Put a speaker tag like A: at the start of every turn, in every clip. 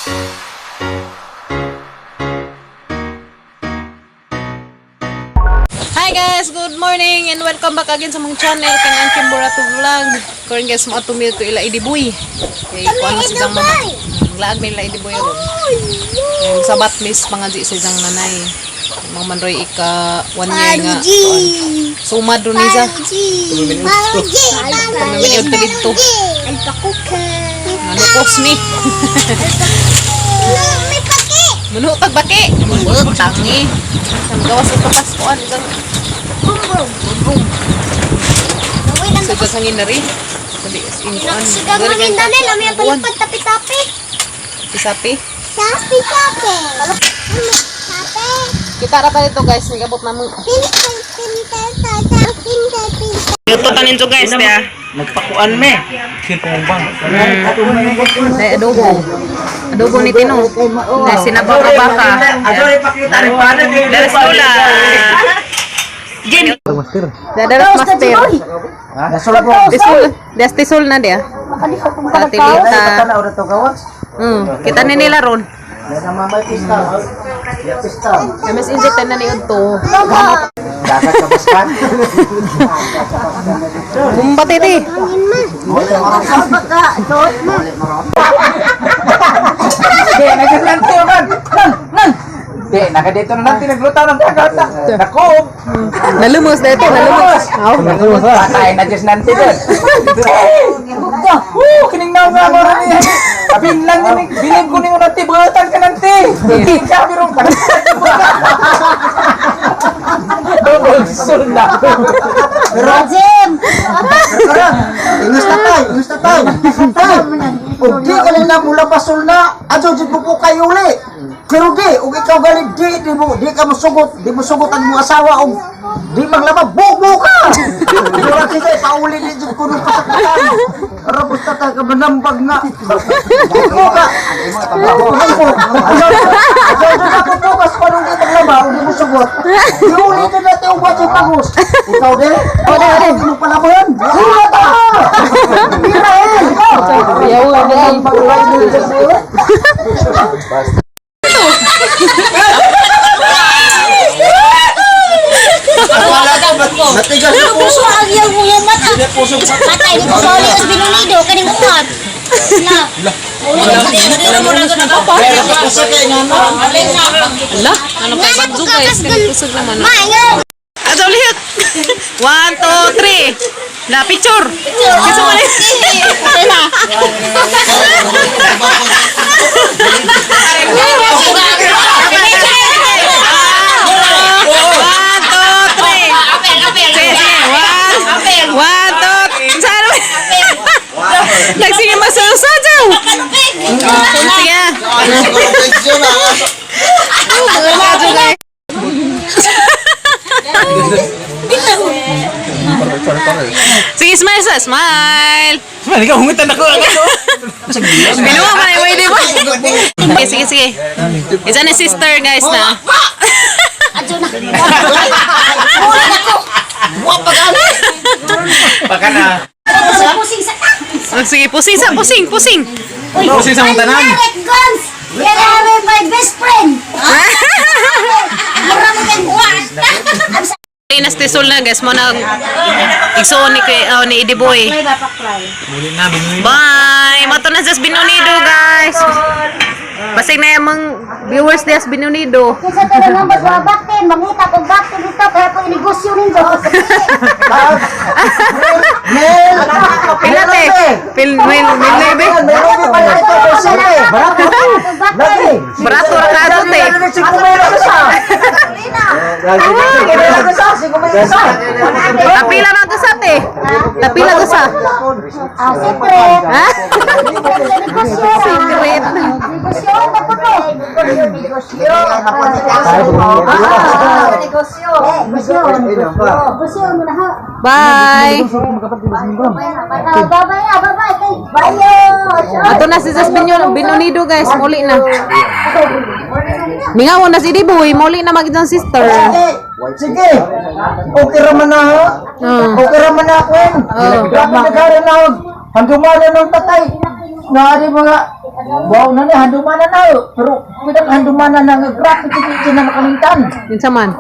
A: Hi guys! Good morning and welcome back again sa mong channel kang ang Kimburato Vlog. Karon guys, mo ato to ila Idiboy. Kay kuan na siyang mama. Laag nila Idiboy ron. Yung sabat miss pangadji sa isang nanay. Mga manroy ika 1 year nga. Kuan. Sumad ron niya. Pamimiliod ta dito. Ano kos ni? Muno pagbaki. Tangi. Gawas sa tapas kuan isang brum. Sa kasangin na rin. Sabi, in kuan.
B: Tapi-tapi.
A: Isapi.
B: Tapi-tapi.
A: Kita ra ta dito guys, nigabot na mo. Luto tanin to guys, ya.
C: Nagpakuan me. Sintumbang.
A: Dai adobo. Adobo ni Tino. Dai sinabaw ka baka.
C: Ato ay pakita rin pa na.
A: Daras lola. Jin. Daras master. Tisol, das tisol na dia. Katilita. Kita ni nila ron. Mas inject na ni to.
C: Dagat ka baskan.
A: Bumba titi.
C: Di, naglanti man. Nan, nan. Di, nakadito na natin nagluta ng dagat. Nako.
A: Nalumos na ito, nalumos. Aw.
C: Patay na Diyos nanti doon. Woo, kining na nga mo rin niya. Kapin lang yun. Bilib ko ninyo nanti. Bangatan ka nanti. Hindi ka, pero Sul na.
B: Rajim!
D: Ingus tatay, ingus tatay. Tay, og di ka na mula pasol na, adyo jud mo po kayo uli. Pero di, og ikaw gali di, di mo, di ka mosugot, di mo sugot ang imong asawa og di maglaba, bubo ka. Mura kita ipauli di jud kuno pasakitan. Rabos tatay ka manambag nga. Bubo ka. Bubo. Adyo jud ako bukas pa nung di maglaba, og di mo sugot. Iuli ka na og watso pagos. Ikaw di, o di, di mo palaban. Wala ta. Mira eh.
A: Yaw na.
D: Natigas yung puso.
B: Puso ang iyong mga mata. Patay dito sa ulit sa binunido, kaning umat. Na.
A: Ala, ano pa bagzo guys? Kani kusog naman.
B: Ma, ingat!
A: Ato ulit. One, two, three. La picture. Kasi mo na. One, two, three. Sige, sige. One, one, two, saan? Nagsige masausa daw. Sige. Mga guys. Sige, smile sa, smile.
C: Man, ikaw hungitan ako ang ano.
A: Binuha mo na yung way, di ba? Okay, sige, sige. Isa na sister, guys, na.
B: Adyo na. Wala na ko.
C: Baka na.
B: Pusing sa
A: Oh, sige, pusing sa, pusing, pusing.
B: Uy,
C: Pusing sa mong tanan.
B: Eric Guns! Yan ang my best friend! Mura mo kang
A: Inas tisol na, guys. Mo na, igsuon ni, kay, oh, ni Idiboy.
C: Muli na, binuhin.
A: Bye! Mato na sa Binonido, guys. Basig na yung mga viewers niya sa Binonido.
B: Kinsa tayo nga magwabaktin, mangita kong baktin dito, kaya ko inegosyo ninyo.
D: Mel!
A: Pila te? Pil, mil, mil, mil,
D: Meron pa pala ito, Rosete. Barato. Lagi.
A: Barato ra ka ato, te.
D: Sigumera ka sa. Sigumera ka sa. Sigumera ka sa.
A: Tapila man ko sa, te. Tapila ko sa.
B: Ah, secret.
A: Ha?
B: Negosyo.
A: Secret.
B: Negosyo, kaputo. Negosyo. Negosyo. Negosyo. Negosyo mo na ha.
A: Bye!
B: Bye bye, bye bye. Bye.
A: Ato na si Zas Binonido, guys. Muli na. Mingaw na si Diboy. Muli na mag sister.
D: Sige. Sige. Okay raman na ha. Okay raman na ako.
A: Oh.
D: Grabe nagara na ako. Handumala ng tatay. Naari mga Wow na ni handumanan na pero pwede ka handumanan na nga grabe kini na makalimtan.
A: Kinsa man?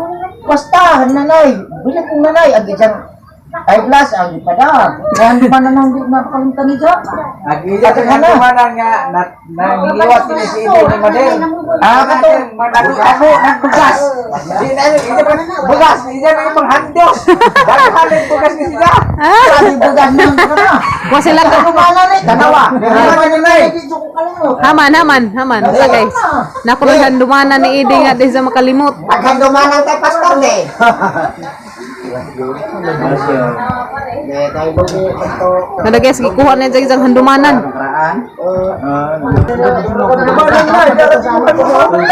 D: Basta nanay, bili kong nanay ang isang ay plus ang ipada. Handumanan na hindi makalimtan niya.
C: Ag-iya sa handumanan nga nangiwas ni si Idi ni Mader.
D: Ah, kato.
C: Ako nagbugas. Di na iya pa bugas, iya na imong handos. Daghan bugas ni siya.
A: Ah,
D: Grabe bugas na ka na.
A: wa sila ka.
D: Handumanan ni tanawa. Handumanan nanay.
A: Haman, haman, haman. Sa guys. Nakuloy handumanan ni Idi nga di sa makalimot.
E: Paghandumanan kay Pastor de.
A: Kada guys, gikuha na dyan isang handumanan.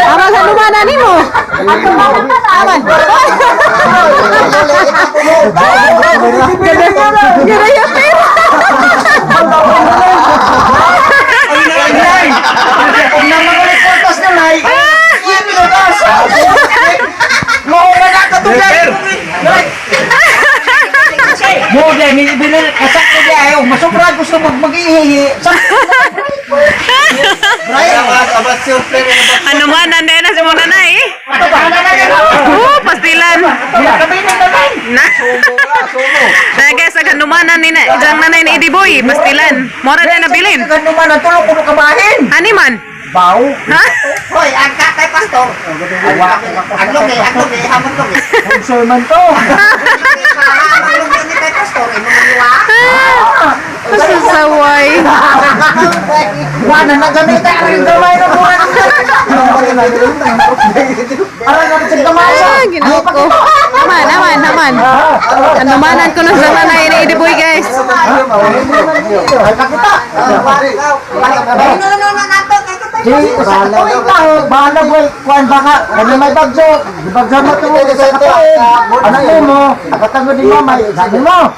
A: Aman handumanan nimo. Aman. Ganda yung pera.
D: Kung na magalit kortas nanay, yan binugas. Mao na katugay. Mo dai ni bilil kasak ko di ayo masubra gusto mag mag-ihihi.
A: Handumanan na si mo nanay. Oh, pastilan. Na. Na guys, ang handumanan ni na, isang nanay ni Idi Boy, pastilan. Mora na nabilin.
D: Handumanan tulog kuno kabahin.
A: Ani man.
D: Baw.
A: Ha?
E: Hoy, ang kay Pastor. Ang lugi, ang lugi, hamon lugi.
D: Sponsor man to.
E: Ang lugi ni kay Pastor, imo maniwa.
A: Pasasaway.
D: Wala na gamit ang gamay na buwan. Arang na sa gamay.
A: Ah, ginoo ko. Haman, haman, haman. Handumanan ko na sa nanay ni Idi Boy, guys.
D: Ay pakita.
E: No, no, no, nato kay kita.
D: Di, sa katuig tao, bahala boy, kuan baka, kani may bagyo, bagyo mo to, sa katuig, ano mo, akatango di mo, may, sabi mo,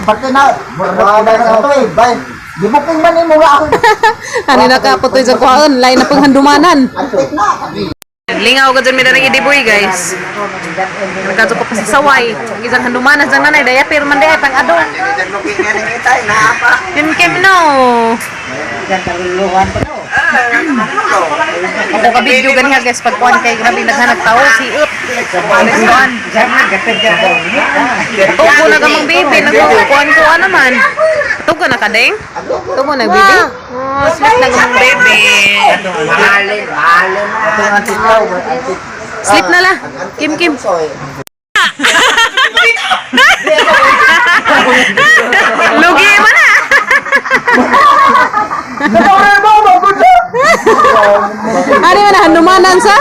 D: parte na, mura na sa katuig, bay, di booking man imo nga ako.
A: Ano na ka putoy sa kuhaan, lain na pang handumanan. Lingaw ka dyan, may darang Idi Boy, guys. Nagkadto pa sa saway. Ang isang handumanan sa nanay, daya pero man daya pang ado. Kim Kim no. Ako ka video ganiha guys pag kuan kay grabe naghanag tao si Ut. Kuan. Tugo na ka mang baby, nagkukuan kuan naman. Tugo na ka ding? Tugo na baby? Oh, sweet na ka mang baby.
E: Mahalin, mahalin.
A: Sleep na la. Kim Kim. Lugi mo na. Ano yun na handumanan sa?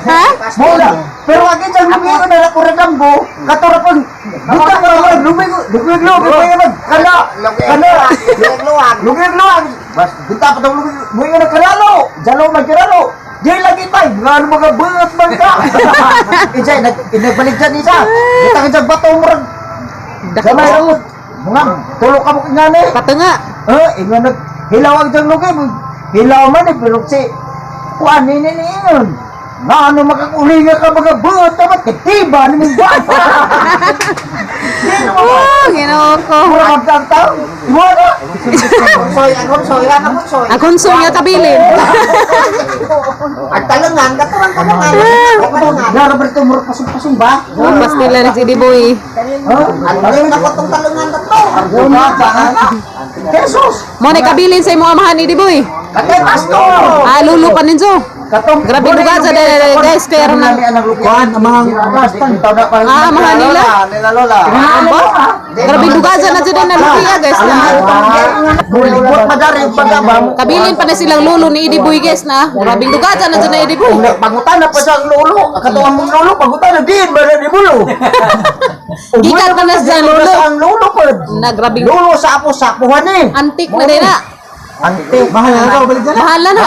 A: Ha?
D: Mula, pero agad sa lubi ko na ako regambo, katura pang, buta ko naman, lubi ko, lubi ko, lubi ko naman, kana, kana, lubi ko, bas, buta pa daw lubi, mo yun na karalo, jalo man karalo, di lagi pa, nga ano mga bangat man ka. Ijay, nagbalik dyan isa, buta ka dyan bato mo rin, gamay
A: Dako.
D: ako, mga, tulog ka mo kingani.
A: Patunga.
D: Eh, ingon nag, hilaw ang dyan lugi, hilaw man eh, pero si, kuan ni ni ingon. Nga ano makakulinga ka mga buot naman, katiba ni mong buwan.
A: Oh, ginoo ko.
D: Mura magtangtang. Iwa na.
E: Soy, ang soy, ang soy.
A: Ang konso nga kabilin.
E: Ang talungan, katurang talungan. Talungan.
D: Nga na ba ito, mura pasong-pasong ba?
A: Oh, pastila na si Diboy.
D: Huh?
E: Ang talungan ako tong talungan na to.
D: Jesus!
A: Mo na kabilin sa imong amahan ni Diboy.
D: Katay pastor!
A: Ah, lulo pa ninyo.
D: Katong
A: Grabe lugar sa dere, guys, kaya ron na-
D: Kuan, amang
A: Ah, amahan nila.
E: Nila lola.
A: Ba? Grabe dugaza na dyan na lupiya guys na.
D: Bulibot madari pagabam.
A: Kabilin pa na silang lulo ni Idi Boy guys na. Grabe dugaza na dyan na Idi Boy.
D: Pangutan na pa siya ang lolo. Katong among lolo, pangutan na din, ba na di bulo.
A: Gikan pa na siya ang lolo.
D: Ang lolo pa.
A: Na grabe
D: Lolo sa apo sa apuhan eh.
A: antik na din na.
D: Ante, mahal na ka, balik na.
A: Mahal na na.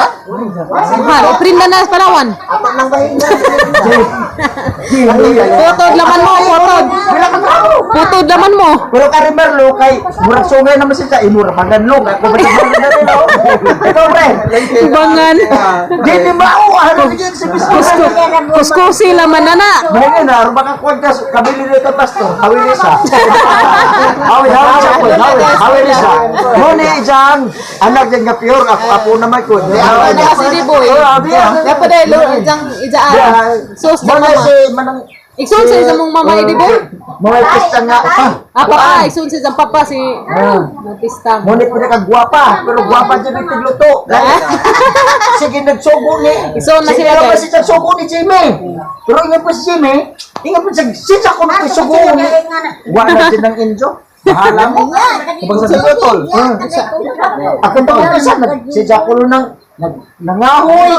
A: Mahal. Print na na sa Palawan.
E: Ato nang bahin na.
A: Putod laman mo, putod.
D: Pila ka gramo.
A: Putod laman mo.
D: Pero kari Merlo kay murag sungay naman siya imura maganlo kay ko ba na rin oh. Ikaw pre.
A: Bangan.
D: Di di mao ano sige si
A: Kusko, kuskusi laman na na.
D: Mga na aron baka kuwan ka kabili nito pastor. Hawi ni siya. Hawi hawi siya ko. Hawi hawi ni siya. Mo ni ijang anak din nga pure ako apo naman ko. Di ako
A: Ano kasi di boy. Dapat dahil ijang ijaan. Sus
D: Mo
A: na
D: na
A: mama.
D: si manang
A: Iksun sa isang mong mama idi boy.
D: mga pista nga.
A: Ah, papa, iksun sa isang papa si Matista.
D: Mo ni pinaka gwapa pero gwapa dyan ang tigluto. Sige nagsugo ni.
A: Isuon na
D: Sige
A: sila,
D: lang
A: guys.
D: si nagsugo ni Jimmy. Pero ingat po si Jimmy, ingat po siya siya ko nang isugo ni. Wala din ng injo. Bahala mo. Kapag sa tol. Ako pa ko siya nag si Jaculo nang nag nangahoy.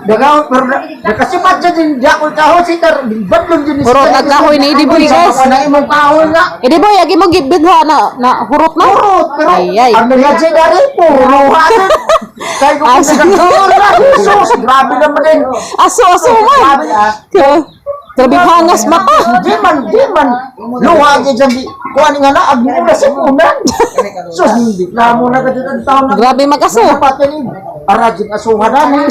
D: Nangahoy pero nakasipat siya din Jaculo kahoy si tar badlong din ni
A: Puro nagkahoy ni Idi Boy, guys.
D: Sa imong kahoy nga.
A: Idi boy, agi mo gibidha na na hurot no.
D: Purot, pero
A: Ay, ay.
D: ang legendary, puro hatin. Kaya kung
A: Aso.
D: pinagkakala, Jesus, grabe naman din.
A: Aso aso man.
D: Grabe ah.
A: Grabe hangas mata.
D: Di man, di man. Luha ka dyan, di. Kuha nga na, ag muna sa kunan. Sus, hindi na mo na ka dyan ang taon na.
A: Grabe mag-aso.
D: Dapat yan Arajin asuhan namin.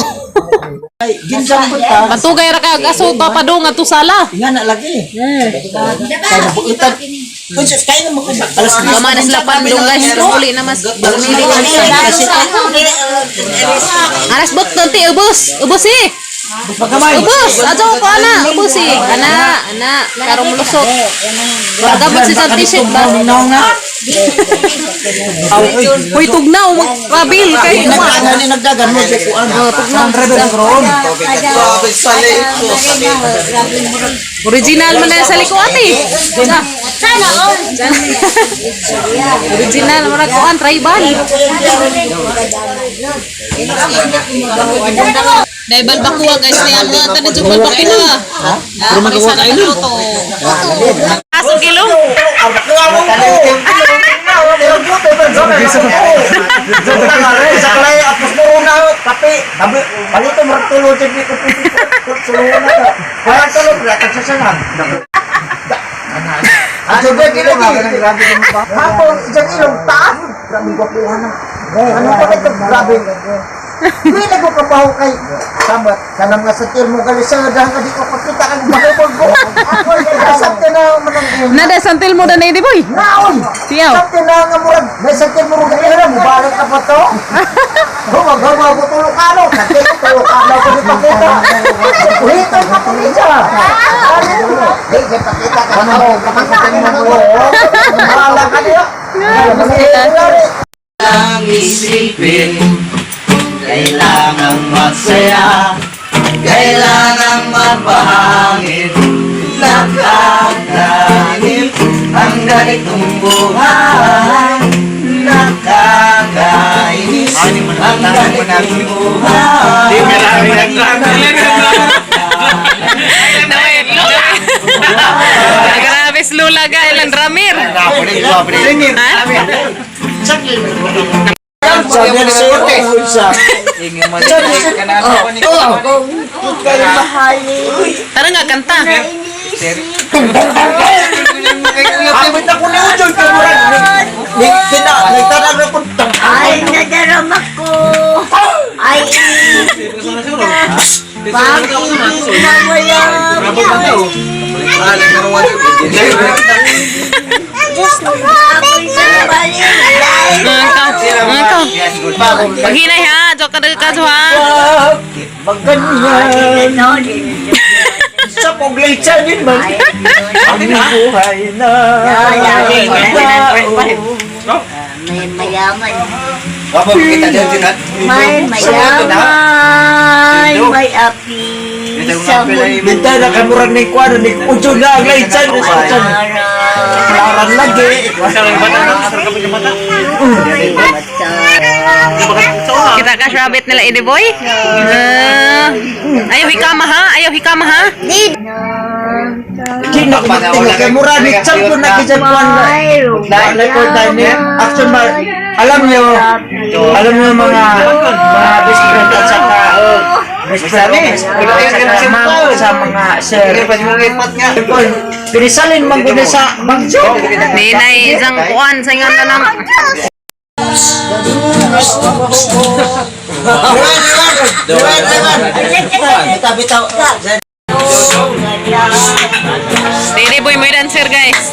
D: Ay, ginsang ko ta.
A: Matugay ra kag aso pa padung nga sala.
E: Nga na lagi. Kaya nabuitan. Kung sus, kaya na mo alas
A: Tama na sila pandong guys. Uli na mas. Bumili na sila. Aras bot nanti ubos. Ubos eh. Ubos. Ato ko ana. Ubos eh. Ana, ana. Karong lusot. Dapat si sa t-shirt ba? Hoy tugnaw magkabil kay uma.
E: Nagdagan ni nagdagan mo siya kuan.
A: Original man na sa liko ate. Sa.
B: Sana all.
A: Original man kuan tribal. Dahil balbakuha guys, niya mga tanan yung balbakuha. Ha? Pero magawa kayo luto. Aso kilo?
D: Hapon, isang ilong taas. Grabe gwapuhan ng. Ano pa ito? Grabe. Hindi na ko kabaho kay Sabat. Kanang nga sa tilmo gali sa dahil ka di ko pagkita ang bakupag ko. Sa na manang
A: Nada santil mo na di boy.
D: Naon!
A: Siyaw.
D: Sa na nga murag, may sa tilmo murag era mo balik ka pa to. Humag humag ko tulok ano, kasi tulok ano ko di pakita. Uhito pa ko niya. Di di pakita ka na mo, kapag mo. Bahala ka niya.
C: Ang isipin, kailangang magsaya, kailangang mapahangin, nakakainip ang ganitong buhay. Nakakainis ang ganitong buhay.
A: Grabe si Lula ga ilan ramir. Ha? Tara nga kanta.
D: Abot ako ni Ujoy kay murag ni kina nagtanang na kung tang
B: Ay, nadarama ko. Ay, kita. Pag-ibig na walang Diyos ko, ako'y sa balik.
A: Mga ka. Paghinay ha, joke ka ka ha.
D: Maganyan sa paglaytsa din man ang buhay na
B: May mayaman. May mayaman. May api. Sa mundo.
D: Bintay na kay murag ni kuano ni Ujoy na ang laytsa ni Ujoy. Laran lagi.
A: Kita ka rabbit nila ini boy. Ah. Ayaw hikama ha, ayaw hikama ha.
D: Di na ko magtingog kay murag ni champion na kay kuan na. Record time ni action ma alam niyo mga mga best friend at saka
E: Ma'am, sa mga sir. Pinisalin man gud sa bagyo.
A: Di na isang kuan sa ingan na lang.
D: Bitaw, bitaw.
A: Dili boy mo dancer, guys.